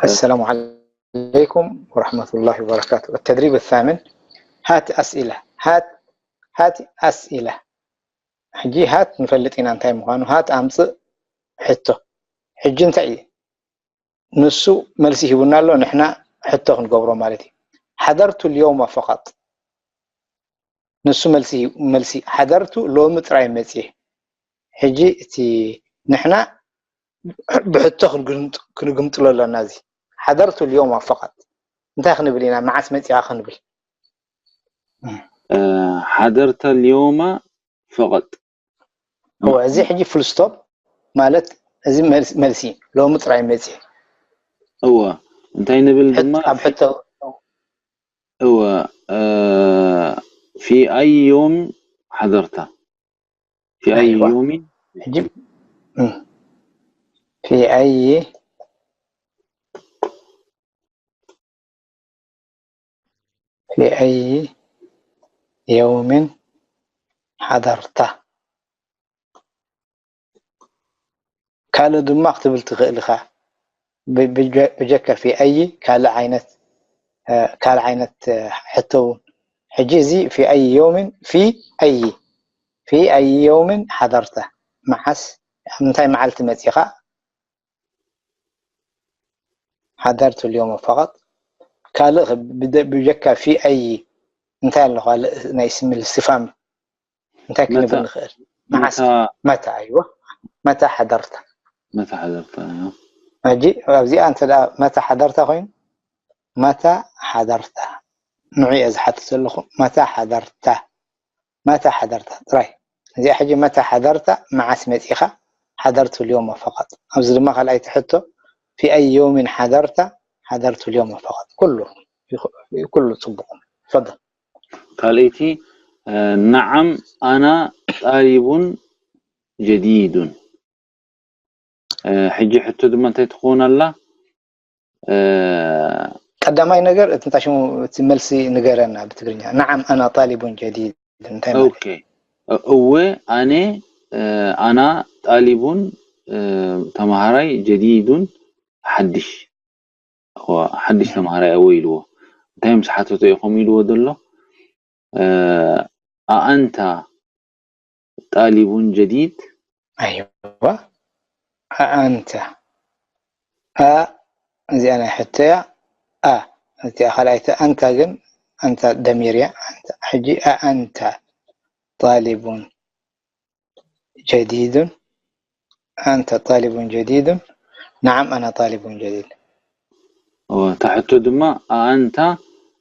السلام عليكم ورحمة الله وبركاته. التدريب الثامن. هات أسئلة. هات هات أسئلة. ሕጂ ሃት ንፈልጥ ኢና እንታይ ምዃኑ። ሃት ኣምፅእ ሕቶ። ሕጂ እንታይ እዩ? ንሱ መልሲ ሂቡና ኣሎ፣ ንሕና ሕቶ ክንገብሮ ማለት እዩ። حضرت اليوم فقط። ንሱ መልሲ መልሲ ሓደርቱ ሎሚ ጥራይ መፅየ። ሕጂ እቲ ንሕና ብሕቶ ክንግምጥ- ክንግምጥሎ ኣለና። እዚ ሓደርቱ ልዮም ፈቐጥ እንታይ ክንብል ኢና? መዓስ መፂኻ ክንብል? ሓደርተ ልዮማ ፈቐጥ እወ፣ እዚ ሕጂ ፉል ስቶፕ ማለት እዚ መልስ- መልሲ ሎሚ ጥራይ መፅየ። እወ እንታይ ንብል ድማ ኣብ ሕቶ እወ ፊ ኣይ ዮም ሓደርታ ፊ ኣይ ኣይዋ። ዮሚ ሕጂ እም፣ ፊ ኣይ ፊ ኣይ የውምን ሓደርታ። ካልእ ድማ ክትብል ትኽእል ኢኻ። ብ- ብጀ- ብጀካ ፊ ኣይ ካልእ ዓይነት እ፣ ካልእ ዓይነት እ፣ ሕቶ እውን። ሕጂ እዚ ፊ ኣይ የውምን ፊ ኣይ ፊ ኣይ የውምን ሓደርተ፣ መዓስ ኣብ ምንታይ መዓልቲ መፂኻ? ሓደርቱ ልዮም ፈቐጥ። ካልእ ብደ- ብጀካ ፊ ኣይ እንታይ ኣሎ ካልእ ናይ ስም ልስፋም እንታይ ክንብል መታ- ንኽእል? መዓስ መታ- መታ ኣይዋ መታ ሓደርታ መታ ሓደርታ እያ። ሕጂ ኣብዚኣ እንተ ደኣ መታ ሓደርታ ኮይኑ መታ ሓደርታ ንዑ እየ ዝሓትት ዘለኹ። መታ ሓደርታ መታ ሓደርታ ጥራይ። እዚኣ ሕጂ መታ ሓደርታ መዓስ መፂኻ? ሓደርቱ ልዮም ፈቐጥ። ኣብዚ ድማ ካልኣይቲ ሕቶ ፊ ኣይ የውሚን ሓደርታ? ሓደርቱ ልዮም ፈቐጥ። ኩሉ ኩሉ ፅቡቕ። ፈضل ካልኣይቲ ነዓም ኣና ጣሊቡን ጀዲዱን። ሕጂ ሕቶ ድማ እንታይ ትኸውን ኣላ? ቀዳማይ ነገር እቲ እንታይ ሽሙ እቲ መልሲ ንገረና ብትግርኛ። ነዓም ኣና ጣሊቡን ጀዲድ እንታይ ማለት? ኦኬ እወ ኣነ ኣና ጣሊቡን ተማሃራይ ጀዲዱን ሓድሽ ሓድሽ ተማሃራይ እወ ኢልዎ። እንታይ ምስ ሓተቶ ኢኹም ኢልዎ ዘሎ ኣኣንታ ጣሊቡን ጀዲድ ኣይዋ ኣኣንተ ኣ እዚኣ ናይ ሕቶ እያ። ኣ እቲኣ ካልኣይቲ ኣንታ ግን ኣንታ ደሚር እያ። ኣንታ ሕጂ ኣኣንተ ጣሊቡን ጀዲዱን ኣንተ ጣሊቡን ጀዲዱን ነዓም ኣና ጣሊቡን ጀዲድ። እታ ሕቶ ድማ ኣኣንታ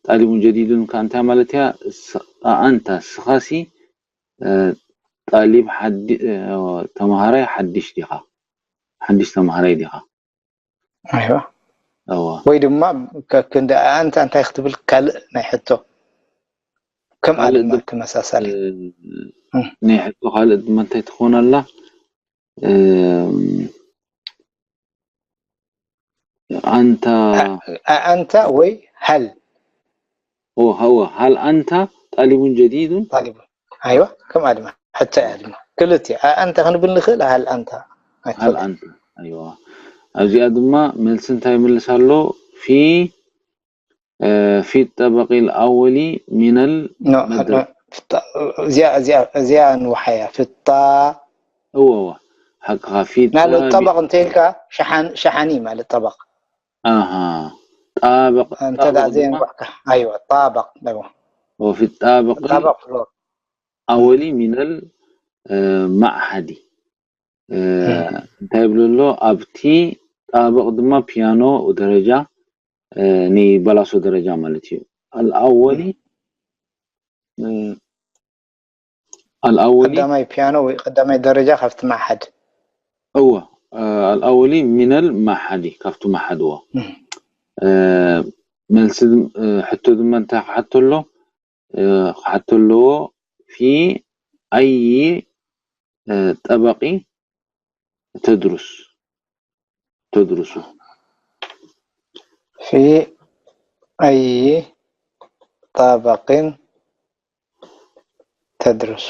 ጣሊቡን ጀዲዱን ከ እንታይ ማለት እያ? ኣኣንታ ስኻሲ ጣሊብ ተማሃራይ ሓድሽ ዲኻ? ሓድሽ ተማሃራይ ዲኻ? ኣይዋ እወ ወይ ድማ ከክንዲ ኣንታ እንታይ ክትብል ካልእ ናይ ሕቶ ከምኣ ካልእ ድማ ድማ- ተመሳሳሊ ናይ ሕቶ ካልእ ድማ እንታይ ትኾን ኣላ? ኣንታ ኣንታ ወይ ሃል ኦ ሃዋ ሃል ኣንታ ጣሊቡን ጀዲዱን ጣሊቡ ኣይዋ ከምኣ ድማ ሕቶ እያ ድማ ክልቲኡ ኣንታ ክንብል ንኽእል ሃል ኣንታ ሃል ኣንታ ኣይዋ ኣብዚኣ ድማ መልሲ እንታይ ይምልስ ኣሎ ፊ ፊ ጠበቂ ኣወሊ ሚነል እዚኣ ንውሓያ ፍጣ እወ እወ ሓቅኻ ፊ ናለ ጠበቕ እንተይልካ ሸሓኒ ማለት ጠበቕ ኣሃ ጣበቕ እንተ ደኣ ዘየንቋዕካ ኣይወ ጣበቕ ፊ ጣበቂ ጣበቕ ፍሎር ኣወሊ ሚነል ማዕሓዲ እንታይ ይብሎ ኣሎ ኣብቲ ጣበቕ ድማ ፒያኖ ደረጃ ንበላሶ ደረጃ ማለት እዩ ኣልኣወሊ ኣልኣወሊ ቀዳማይ ፒያኖ ወይ ቀዳማይ ደረጃ ካብቲ ማዕሓድ እወ ኣልኣወሊ ሚነል ማሓዲ ካብቲ ማሓድዎ መልሲ ሕቶ ድማ እንታይ ክሓቶ ኣሎ ክሓቶ ኣለዎ ፊ ኣይ ጠበቂ ተድሩስ ተድሩሱ ፊ ኣይ ጠበቅን ተድሩሱ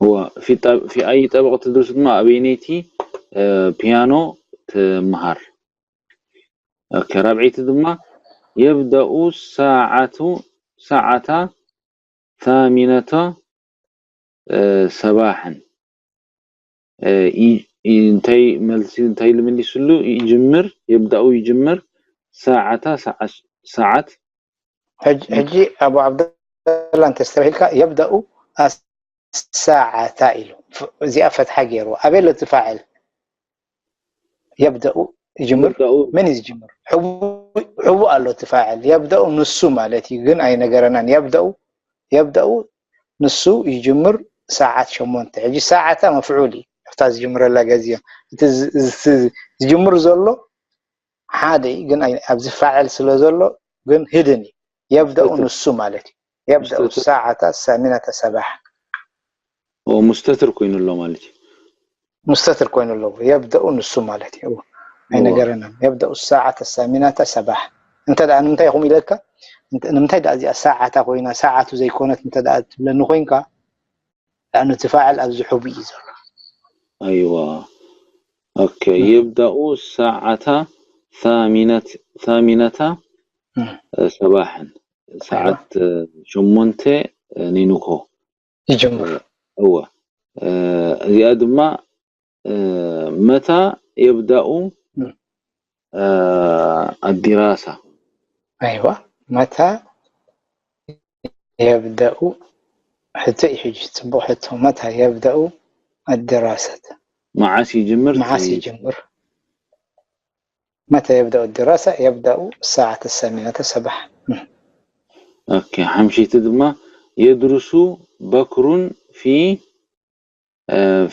እወ في طب في أي طبقة تدرس ድማ ኣበይነይቲ ፒያኖ ትምሃር። ኦኬ ራብዐይቲ ድማ يبدأ الساعة ساعة ثامنة صباحا እንታይ መልሲ እንታይ ልምልስሉ ይጅምር يبدأ يجمر ساعة ساعة ሕጂ ኣቡ ዓብደላ እንተስተብሂልካ يبدأ الساعة ኢሉ እዚኣ ፈትሓ ገይሩ ኣበይ ኣሎ እቲ ፋዕል يبدأ ይጅምር መን እዩ ዝጅምር ሕቡእ ኣሎ እቲ ፋዕል يبدأ ንሱ ማለት እዩ ግን ኣይነገረናን يبدأ يبدأ ንሱ ይጅምር ሰዓት ሸሞንተ ሕጂ ሰዓታ መፍዑል እዩ እታ ዝጅምረላ ገዚኦ እቲ ዝጅምር ዘሎ ሓደ እዩ ግን ኣብዚ ፋዕል ስለ ዘሎ ግን hidden እዩ يبدأ ንሱ ማለት እዩ يبدأ الساعة الثامنة صباحا ሙስተትር ኮይኑ ኣሎ ማለት እዩ ሙስተትር ኮይኑ ኣለዎ يبدأ ንሱ ማለት እዩ ኣይነገረናን يبدأ الساعة الثامنة صباحا እንተ ደኣ ንምንታይ ኢኹም ኢለካ ንምንታይ ደኣ እዚኣ ሰዓታ ኮይና ሰዓቱ ዘይኮነት እንተ ደኣ ትብለኒ ኮይንካ لأنه እቲ ፋዕል ኣብዚ ሕቡእ እዩ ዘሎ أيوة أوكي يبدأ الساعة ثامنة ثامنة صباحا ሰዓት ሸሞንተ ንንኮ ይጅምር እወ እዚኣ ድማ መታ የብዳኡ ኣዲራሳ ኣይዋ መታ የብደኡ ሕቶ እዩ ሕጂ ፅቡቅ ሕቶ መታ የብደኡ ኣደራሰት መዓስ ይጅምር መዓስ ይጅምር متى يبدأ الدراسة؟ يبدأ الساعة الثامنة صباحا. أوكي حمشيت دما يدرس بكر في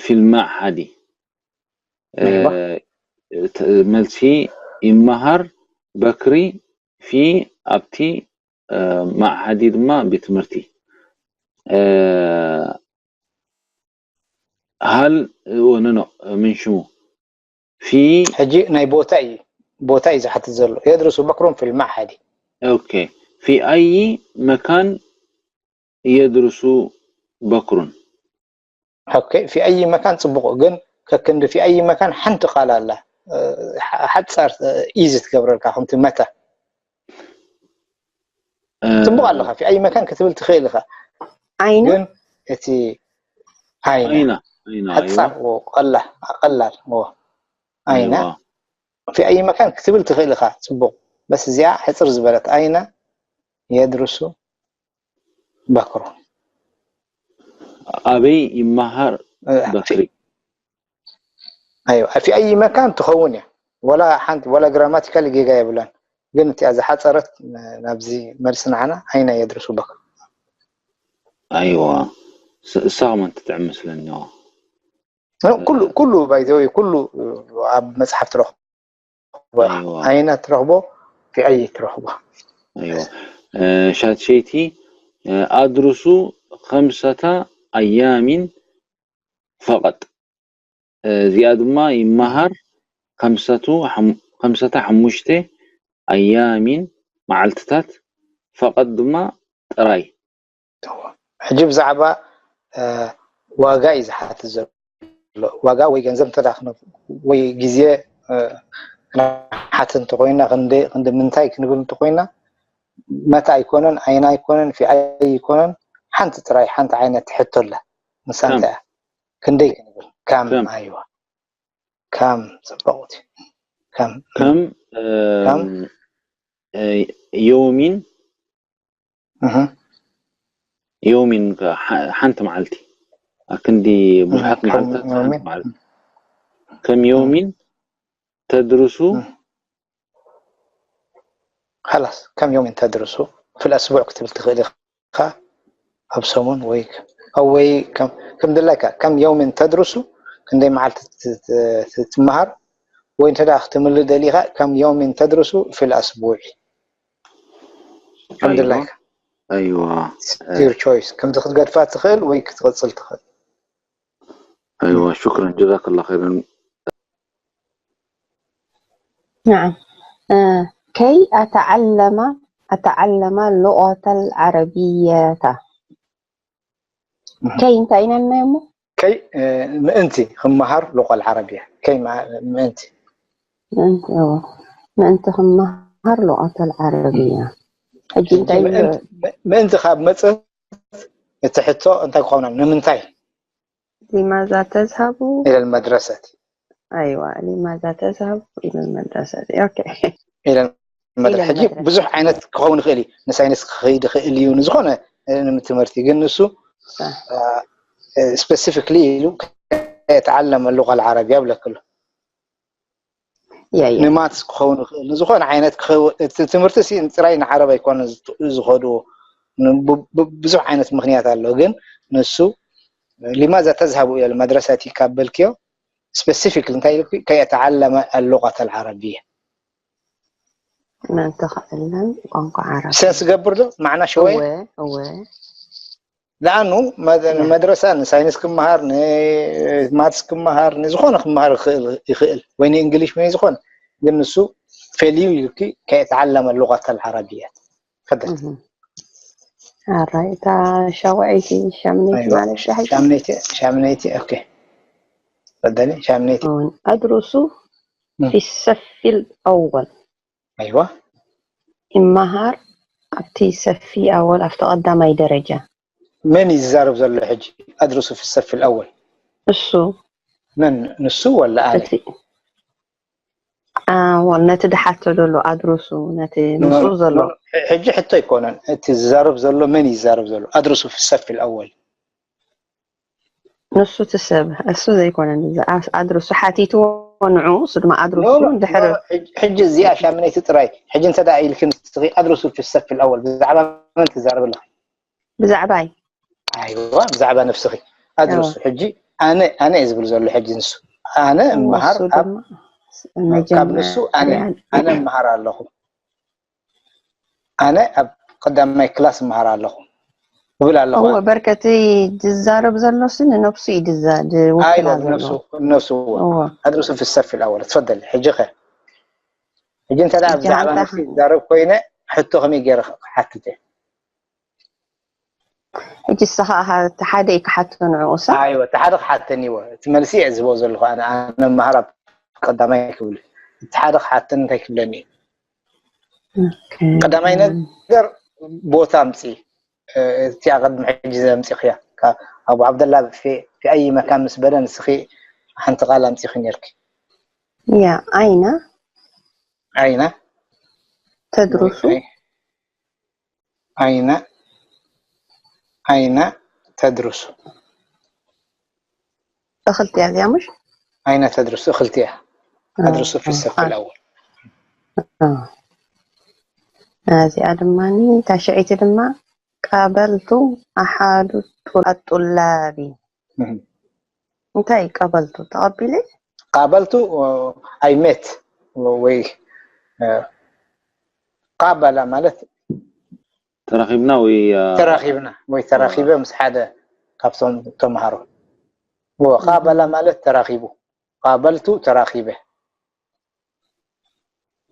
في المعهد. መልሲ ይመሃር በክሪ ፊ ኣብቲ ማዕሃዲ ድማ ቤት ትምህርቲ ሃል ኖ ምን ሽሙ ፊ ሕጂ ናይ ቦታ እዩ ቦታ እዩ ዝሓትት ዘሎ የድርሱ በክሩን ፊ ልማዕሃዲ ኦኬ ፊ ኣይ መካን የድርሱ በክሩን ኦኬ ፊ ኣይ መካን ፅቡቅ ግን ከክንዲ ፊ ኣይ መካን ሓንቲ ቃል ኣላ ሓፃር ኢዚ ትገብረልካ ከምቲ መታ ፅቡቅ ኣለካ ፊ ኣይ መካን ክትብል ትኽእል ኢኻ ዓይና ግን እቲ ዓይና ኣይና ኣይና ሓፃር ቀላ ቀላል ኣይና ፊ ኣይ መካን ክትብል ትኽእል ኢኻ ፅቡቅ በስ እዚኣ ሕፅር ዝበለት ኣይና የድርሱ በክሩ ኣበይ ይመሃር በክሪ ኣዩ ፊ ኣይ መካን ትኸውን እያ ወላ ሓንቲ ወላ ግራማቲካሊ ጌጋ የብላን ግን እቲኣ ዝሓፀረት ናብዚ መልሲ ንዓና ኣይና የድርሱ በክሩ ኣይዋ እሳ ከማን ትጥዕም መስለኒ ኩሉ ኩሉ ባይዘወይ ኩሉ ኣብ መፅሓፍ ትረኽቦ ኣይና ትረኽቦ ፊ ኣይ ትረኽቦ ሻት ሸይቲ ኣድርሱ ከምሰተ ኣያሚን ፈቐጥ እዚኣ ድማ ይመሃር ከምሰተ ሓሙሽተ ኣያሚን መዓልትታት ፈቐጥ ድማ ጥራይ ሕጂ ብዛዕባ ዋጋ እዩ ዝሓትት ዘሎ ዋጋ ወይ ገንዘብ እንተ ወይ ግዜ ክንሓት እንተኮይና ክንዲ ምንታይ ክንብል እንተኮይና መታ ኣይኮነን ኣይና ኣይኮነን ፊኣይ ኣይኮነን ሓንቲ ጥራይ ሓንቲ ዓይነት ትሕቶ ኣላ ንሳ እንታይ እያ ክንደይ ክንብል ካም ኣይዋ ካም ፅቡቅ ከም ከም ዮሚን ዮሚን ሓንቲ መዓልቲ ኣክንዲ ብዙሓት መዓልታት ሓንቲ መዓልቲ ከም ዮሚን ተድርሱ خلاص ከም ዮሚን ተድርሱ في الأسبوع ክትብል ትኽእል ኢኻ ኣብ ሰሙን ወይ ወይ ከም ድላይካ ከም ዮሚን ተድርሱ ክንደይ መዓልቲ ትመሃር ወይ እንተ ክትምል ደሊኻ ከም ዮሚን ተድርሱ في الأسبوع ከም ድላይካ ኣይዋ your choice ከምዚ ክትገድፋ ትኽእል ወይ ክትቕፅል ትኽእል ኣይዋ ሽክረን ጀዛከላ ኸይረን نعم كي أتعلم أتعلم اللغة العربية كي እንታይ ኢና ኢልናዮ እሞ ከይ ምእንቲ ክመሃር ሎቃል ዓረብያ ከይ ምእንቲ ምእንቲ ክመሃር ሎቃል ዓረብያ ሕጂ እንታይ ምእንቲ ካብ መፅእ እቲ ሕቶ እንታይ ክኸውን? ንምንታይ لماذا تذهب إلى المدرسة أيوة لماذا تذهب إلى المدرسة okay إلى المدرسة ሕጂ ብዙሕ ዓይነት ክኸውን ይኽእል እዩ። ንሳይንስ ክኸይድ ይኽእል እዩ፣ ንዝኾነ ትምህርቲ ግን ንሱ specifically ኢሉ يتعلم اللغة العربية ይብለክሎ። ንማትስ ክኸውን ይኽእል፣ ንዝኾነ ዓይነት እቲ ትምህርቲ ጥራይ ንዓረብ ኣይኮነ ዝኸድዎ፣ ብዙሕ ዓይነት ምኽንያት ኣሎ። ግን ንሱ لماذا تذهب إلى المدرسة ካብ በልክዮ specifically እንታይ ኢልኩ كي أتعلم اللغة العربية ምእንቲ ክዕለም ቋንቋ ዓረብ ሰንስ ገብር ዶ ማዕና ሸወይ እወ ለኣኑ መድረሳ ንሳይንስ ክመሃር ንማትስ ክመሃር ንዝኾነ ክመሃር ይኽእል ወይ ንእንግሊሽ ወይ ዝኾነ ግን ንሱ ፈልዩ ኢልኪ كي أتعلم اللغة العربية ፈደት ኣራይ እታ ሻውዐይቲ ሻምነይቲ ማለት ሻሐይቲ ሻምነይቲ ሻምነይቲ ኦኬ ፈደሊ ሻምነይቲ እውን أدرس في الصف الأول ኣይዋ ይመሃር ኣብቲ ሰፊ ኣወል ኣብቲ ቀዳማይ ደረጃ መን እዩ ዝዛረብ ዘሎ ሕጂ أدرس في الصف الأول እሱ መን ንሱ ወላ ኣነ እቲ ኣወል ነቲ ድሓቶ ዘሎ أدرس ነቲ ምስኡ ዘሎ ሕጂ ሕቶ ኣይኮነን እቲ ዝዛረብ ዘሎ መን እዩ ዝዛረብ ዘሎ أدرس في الصف الأول ንሱ እቲ ሰብ እሱ ዘይኮነ أدرس ሓቲትዎ ንዑ እሱ ድማ أدرس ድሕሪ ሕጂ እዚኣ ሻምነይቲ ጥራይ ሕጂ እንተ ኢልኪ ንስኺ أدرس في الصف الأول ብዛዕባ መን ትዛረብ ኣለኺ ብዛዕባይ ኣይዋ ብዛዕባ ነፍስኺ أدرس ሕጂ ኣነ ኣነ እየ ዝብል ዘሎ ሕጂ ንሱ ኣነ እመሃር ኣብ ካብ ንሱ ኣነ ኣነ እመሃር ኣለኹ ኣነ ኣብ ቀዳማይ ክላስ እመሃር ኣለኹ እብል ኣለኹ እወ በርከቲ ዝዛረብ ዘሎ ሲ ንነብሱ እዩ ዝውክላ ዘሎ ነብሱ أدرس في الصف الأول تفضل ሕጂ ኸ ሕጂ እንተ ብዛዕባ ነብሲ ዝዛረብ ኮይነ ሕቶ ከመይ ገይረ ክሓትት እየ ሕጂ ንስኻ እቲ ሓደ እዩ ክሓቶ ንዕኡሳ ኣይወ እቲ ሓደ ክሓተኒ ይወ እቲ መልሲ እየ ዝህቦ ዘለኹ ኣነ ኣነ መሃር ኣብ ቀዳማይ ክብል እቲ ሓደ ክሓተኒ እንታይ ክብለኒ እዩ ቀዳማይ ነገር ቦታ ኣምፂ እቲኣ ቅድሚ ሕጂ ዘምፂኽያ ኣቡ ዓብደላ في أي مكان ምስ በለ ንስኺ ሓንቲ ቃል ኣምፂኺ ነርኪ ያ ኣይና ኣይና تدرس أين أين تدرس እኽልቲ እያ እዚኣ ምሽ أين تدرس እኽልቲ እያ أدرس في الصف الأول እዚኣ ድማ ታሽዐይቲ ድማ قابلت أحد الطلاب እንታይ ቀበልቱ ተቐቢለ قابلت أي met ወይ قابل ማለት ተራኺብና ወይ ተራኺብና ወይ ተራኺበ ምስ ሓደ ካብቶም ተምሃሮ قابل ማለት ተራኺቡ قابلت ተራኺበ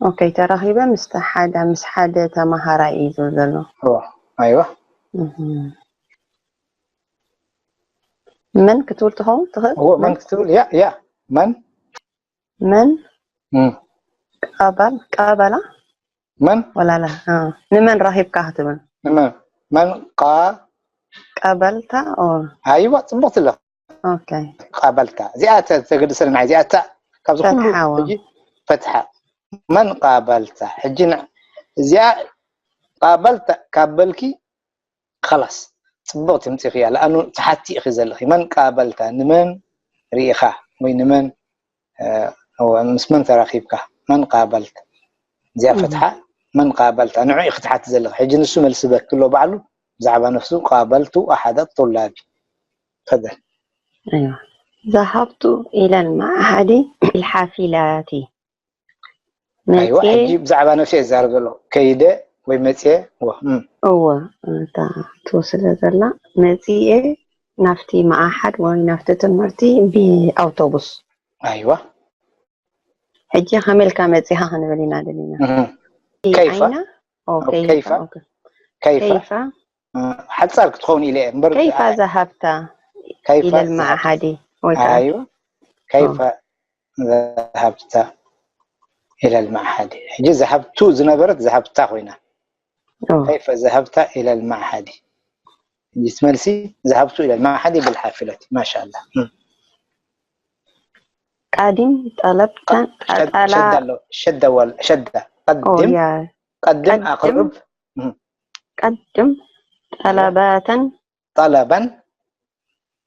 ኦኬ ተራኺበ ምስ ሓደ ምስ ሓደ ተማሃራይ እዩ ዝብል ዘሎ ኣይዋ መን ክትብል ትኸውን ትኽእል መን ክትብል ያ ያ መን መን ቀበል ቀበላ መን ወላላ ንመን ረኺብካ ክትብል ንመን መን ቃ ቀበልታ ኣይዋ ፅቡቅ ትለ ኦኬ ቃበልታ እዚኣ ተገድሰልና እዚኣ እታ ካብዚ ኩሉ ሕጂ ፈትሓ መን ቃበልታ ሕጂ እዚኣ ቃበልታ ካብ በልኪ خلاص ፅቡቅ ትምፂኽያ ለኣኑ ተሓቲ ኢኺ ዘለኺ መን ቃበልታ ንመን ርኢኻ ወይ ንመን ምስ መን ተራኺብካ መን ቃበልት እዚኣ ፈትሓ መን ቃበልታ ንዑ ኢኺ ትሓቲ ዘለኺ ሕጂ ንሱ መልሲ በክሎ ባዕሉ ብዛዕባ ነፍሱ قابلت أحد الطلاب تفضل أيوة ذهبت إلى المعهد الحافلات أيوة ሕጂ ብዛዕባ ነፍሲ እዛረብ ዘሎ ከይደ ወይ መፅየ እወ እታ ትወስደ ዘላ መፅየ ናፍቲ መዓሓድ ወይ ናፍቲ ትምህርቲ ብኣውቶቡስ أيوة ሕጂ ከመልካ መፂኻ ክንብል ኢና ደሊና كيف كيف كيف ሓፃር ክትኸውን ኢለ እምበር كيف ذهبت كيف إلى المعهد ወይ ከዓ أيوة. كيف ذهبت إلى المعهد؟ ሕጂ ذهبت ዝነበረት ذهبتا ኮይና اه كيف ذهبت إلى المعهد؟ ሕጂ መልሲ ذهبت إلى المعهد بالحافلة. ما شاء الله. قدم طلبت شد شد شد قدم قدم أقرب قدم طلبة طلبا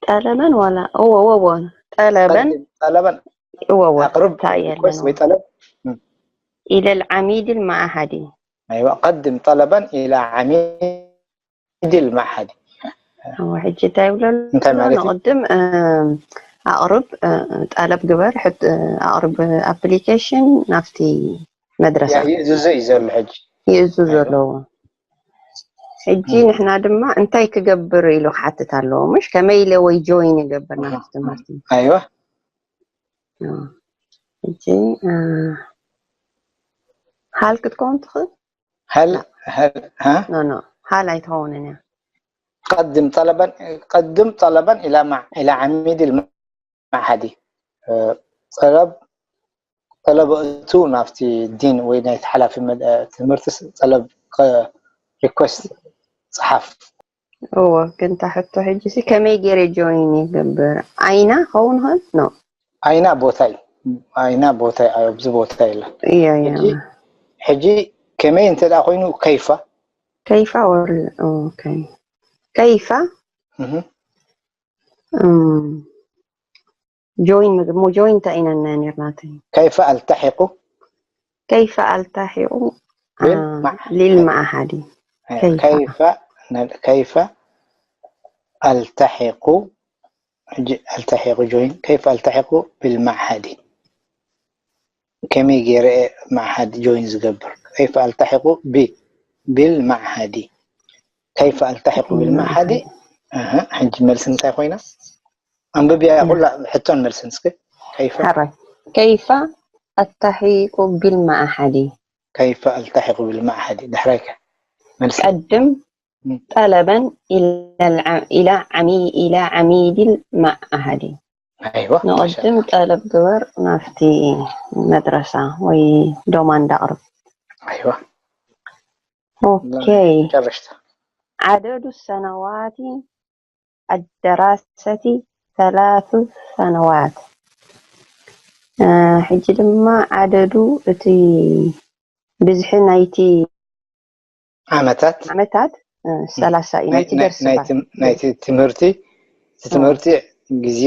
طلبا ولا هو هو طلبا قدم طلبا هو هو أقرب تعال request ወይ طلብ إلى العميد المعهدي أيوة قدم طلبا إلى عميد المعهد هو ሕጂ እንታይ ይብለሉ እንታይ ማለት እዩ? ንቕድም ኣቕርብ ጠለብ ግበር ኣቕርብ application ናብቲ መድረሳ ይእዝዞ እዩ ዘሎ ሕጂ ይእዙ ዘለዎ ሕጂ ንሕና ድማ እንታይ ክገብር ኢሉ ክሓትት ኣለዎ ምሽ ከመይ ኢለ ወይ join ይገብር ናብቲ ትምህርቲ ኣይዋ ሕጂ ሃል ክትከውን ትኽእል هل هل ها ኖ ኖ ሃል ኣይትኸውንን እያ قدم طلبا قدم طلبا إلى مع إلى عميد المعهد ጠለብ ጠለብ እቱ ናብቲ ዲን ወይ ናይ ሓላፊ ትምህርትስ ጠለብ request ጸሓፍ እዎ ግን እታ ሕቶ ሕጂ ሲ ከመይ ገይረ join ይገብር ኣይና ኸውን ኽእል ኖ ኣይና ቦታ እዩ ኣይና ቦታ ኣብዚ ቦታ የለን እያ እያ ሕጂ ከመይ እንተ ደኣ ኮይኑ ከይፋ ከይፋ ወር ከይፋ join ምግብ ሞ join እንታይ ኢና ና ነርና كيف ألتحق كيف ألتحق للمعهد كيف كيف ألتحق ألتحق join كيف ألتحق بالمعهد ከመይ ገይረ معهد join ዝገብር كيف ألتحق ب بالمعهد كيف ألتحق بالمعهد ሕጂ መልሲ እንታይ ኮይና ኣንብብያ ኩላ ሕቶን መልስን እስኪ كيف حري كيف ألتحق بالمعهد كيف ألتحق بالمعهد دحريك መልሲ قدم طلبا إلى الع... إلى عمي... إلى عميد المعهد أيوة ንቕድም ጠለብ ግበር ናብቲ መድረሳ ወይ ዶማንዳ ኣቕርብ أيوة أوكي ጨረሽታ عدد السنوات الدراسة ثلاث سنوات ሕጂ ድማ ዓደዱ እቲ ብዝሒ ናይቲ ዓመታት ዓመታት ሰላሳ እዩ ናይቲ ደርሲ ናይቲ ትምህርቲ ትምህርቲ ግዜ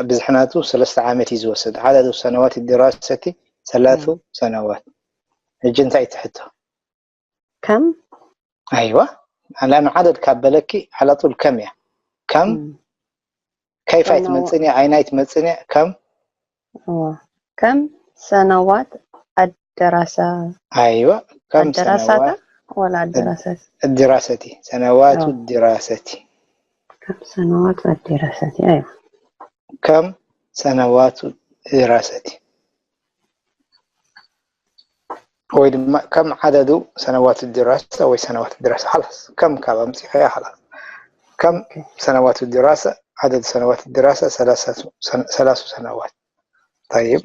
ብዝሕናቱ ሰለስተ ዓመት እዩ ዝወስድ عدد سنوات الدراسة ثلاث سنوات ሕጂ እንታይ ትሕቶ ከም ኣይዋ لأنه عدد ካብ በለኪ على طول ከም እያ ከም كيف ኣይትመጽን እያ ኣይና ኣይትመጽን እያ ከም ከም سنوات الدراسة أيوة كم الدراسة سنوات ولا الدراسة الدراسة سنوات أو. الدراسة كم سنوات الدراسة أيوة كم سنوات الدراسة ወይ ድማ ከም عدد سنوات الدراسة ወይ سنوات الدراسة خلاص ከም ካብ ኣምጺኻያ خلاص كم سنوات الدراسة عدد سنوات الدراسة ثلاث سنوات طيب